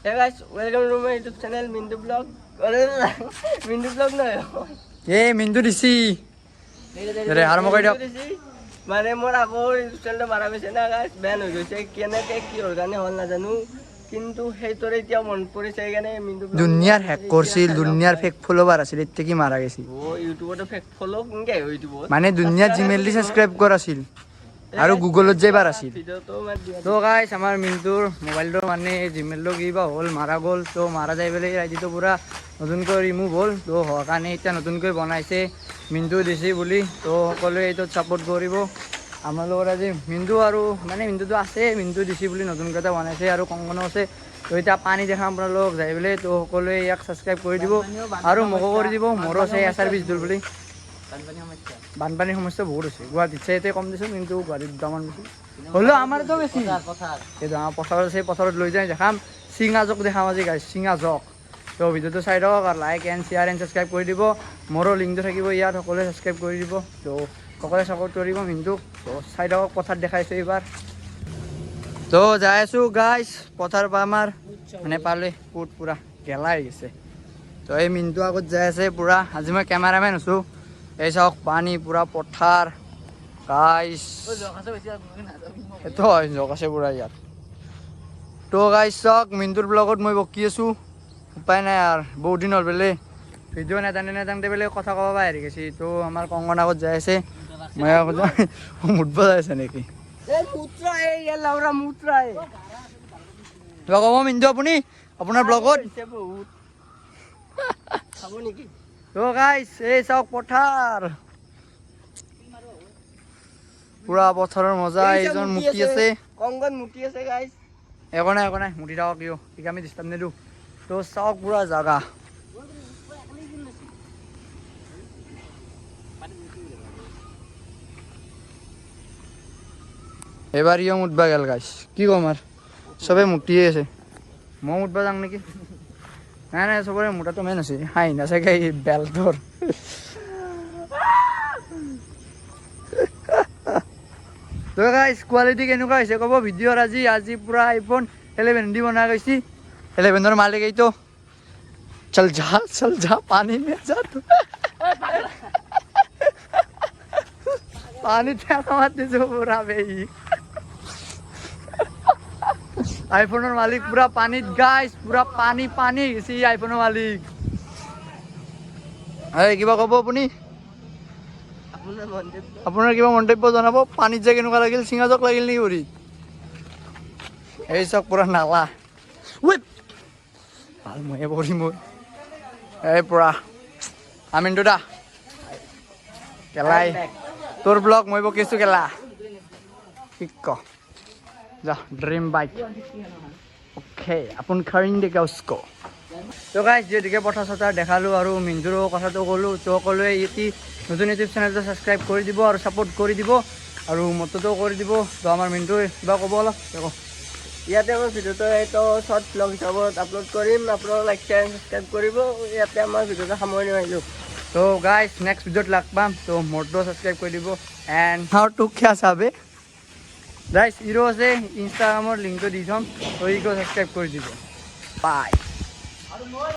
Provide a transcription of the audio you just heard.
Hey guys, welcome to my YouTube channel Mintu Vlog. Mintu Vlog নহয়। এই মিণ্টু দিছি আৰম্ভ কৰি দিয়ক। মানে মোৰ আগৰ ইউটিউব চেনেলটো মাৰা গৈছে না গাইছ, বেন হৈ গৈছে। কেনেকৈ কিহৰ কাৰণে হ'ল নাজানো, কিন্তু সেইটোৰে এতিয়া মনত পৰিছে, সেইকাৰণে মিণ্টু ব্লগ। দুনিয়াৰ হেক কৰিছিল, দুনিয়াৰ ফেক ফলোৱাৰ আছিল, এতিয়া কি মাৰা গৈছিল। অ', ইউটিউবতো ফেক ফ'ল' কেনেকৈ আহিব ইউটিউবত? মানে দুনিয়াৰ জিমেইল দি ছাবস্ক্ৰাইব কৰাছিল আৰু গুগলত যাইবাৰ আছিল। ভিডিঅ'টো মানে তো গাইছ, আমাৰ মিণ্টুৰ মোবাইলটো মানে জিমেইলটো কিবা হ'ল, মাৰা গ'ল। তো মাৰা যাই পেলাই আইডিটো পূৰা নতুনকৈ ৰিমুভ হ'ল। তো হোৱাৰ কাৰণে এতিয়া নতুনকৈ বনাইছে মিণ্টু দিছে বুলি। তো সকলোৱে এইটোত ছাপোৰ্ট কৰিব। আমাৰ লগত আজি মিণ্টু আৰু মানে মিণ্টুটো আছে, মিণ্টু দিছে বুলি নতুনকৈ এটা বনাইছে আৰু কংকনো আছে। তো এতিয়া পানী দেখাম আপোনালোকক যাই পেলাই। তো সকলোৱে ইয়াক ছাবস্ক্ৰাইব কৰি দিব আৰু মোকো কৰি দিব। মোৰো আছে এছ আৰ বিজদুল বুলি। বানপানীৰ সমস্যা বহুত হৈছে গুৱাহাটীত, চাই ইয়াতে কম দিছোঁ, কিন্তু গুৱাহাটীত দুটামান বেছি হ'লেও আমাৰতো বেছি। সেইটো আমাৰ পথাৰত আছে, পথাৰত লৈ যাই দেখাম, চিঙাজক দেখাম আজি গাইছ, চিঙাজক। তো ভিডিঅ'টো চাই থাকক আৰু like and share and subscribe কৰি দিব। মোৰো লিংকটো থাকিব ইয়াত, সকলোৱে ছাবস্ক্ৰাইব কৰি দিব। তো সকলোৱে ছাপোৰ্ট কৰিব মিণ্টুক। তো চাই থাকক, পথাৰত দেখাইছোঁ এইবাৰ। তো যাই আছোঁ গাইছ, পথাৰ পৰা আমাৰ মানে পালে পুত পূৰা গেলা হৈ গৈছে। তো এই মিণ্টু আগত যাই আছে পূৰা, আজি মই কেমেৰামেন আছোঁ। এই চাওক পানী পূৰা পথাৰ গাইছ, সেইটো হয়, জক আছে পূৰা ইয়াত। তো গাইছ চাওক, মিণ্টুৰ ব্লগত মই বকি আছোঁ, উপায় নাই আৰু বহুত দিন হ'ল বোলে ভিডিঅ' নাজানে নাজানতে বোলে কথা ক'ব পাৰি গৈছে। তো আমাৰ কংকন আগত যাই আছে, মই আগত মুঠব যাই আছে নেকি? এই মুত্ৰা, এই লাউৰা মুত্ৰা। কিবা ক'ব মিণ্টু আপুনি আপোনাৰ ব্লগত? বহুত খাব নেকি? তো গাইছ, এই চাওক পথাৰ, পুৰা পথাৰৰ মজা। এইজন মুতি আছে। কংকন মুতি আছে গাইছ। একো নাই, একো নাই, মুতি থাকক কিয় ঠিক, আমি ডিষ্টাৰ্ব নিদিওঁ। তো চাওক পুৰা জাগা। এবাৰ ইও মুতবা গেল গাইছ, কি ক'ম আৰু, চবে মুতিয়ে আছে। মই মুতবা যাওঁ নেকি? নাই নাই, চবৰে মুতাটো মেইন হৈছে, হাঁহি নাচাগে এই বেলটোৰ। তো গাইছ, কোৱালিটি কেনেকুৱা হৈছে ক'ব ভিডিঅ'ৰ। আজি আজি পূৰা আইফোন 11 দি বনাই গৈছি, 11ৰ মালিক এইটো। চল যা, চল যা, পানী মে যা তু। পানী ঠেলা মাতিছো পুৰা বেই। আইফোনৰ মালিক পুৰা পানীত গাইছ, পুৰা পানী পানী গৈছে আইফোনৰ মালিক। এই কিবা ক'ব আপুনি? আপোনাৰ কিবা মন্তব্য জনাব? পানীত যে কেনেকুৱা লাগিল, চিঙাজক লাগিল নেকি ভৰিত? এই চাওক পুৰা নালা। ভাল ময়ে পঢ়িম মই। এই পুৰা আমিনটো দা কেলাই তোৰ ব্লগ মই বকিছো কেলা, কি ক যা। ড্ৰিম বাইক অ'কে, আপোন খাৰিং দেগা উস্কো। তো গাইছ, যিহেতুকে পথাৰ চথাৰ দেখালোঁ আৰু মিণ্টুৰো কথাটো ক'লোঁ, তো সকলোৱে ইটি নতুন ইউটিউব চেনেলটো ছাবস্ক্ৰাইব কৰি দিব আৰু ছাপোৰ্ট কৰি দিব আৰু মতটো কৰি দিব। তো আমাৰ মিণ্টুৱে কিবা ক'ব অলপ কওক। ইয়াতে আমাৰ ভিডিঅ'টো এইটো শ্বৰ্ট ব্লগ হিচাপত আপলোড কৰিম, আপোনালোক লাইক শ্বেয়াৰ ছাবস্ক্ৰাইব কৰিব। ইয়াতে আমাৰ ভিডিঅ'টো সামৰণি মাৰিলোঁ। তো গাইছ, নেক্সট ভিডিঅ'ত লগ পাম। তো মোৰটো ছাবস্ক্ৰাইব কৰি দিব এণ্ড how to খিয়া চাবে গাইছ, ইৰো আছে, ইনষ্টাগ্ৰামৰ লিংকটো দি থ'ম, তো ইকো ছাবস্ক্ৰাইব কৰি দিব। বাই।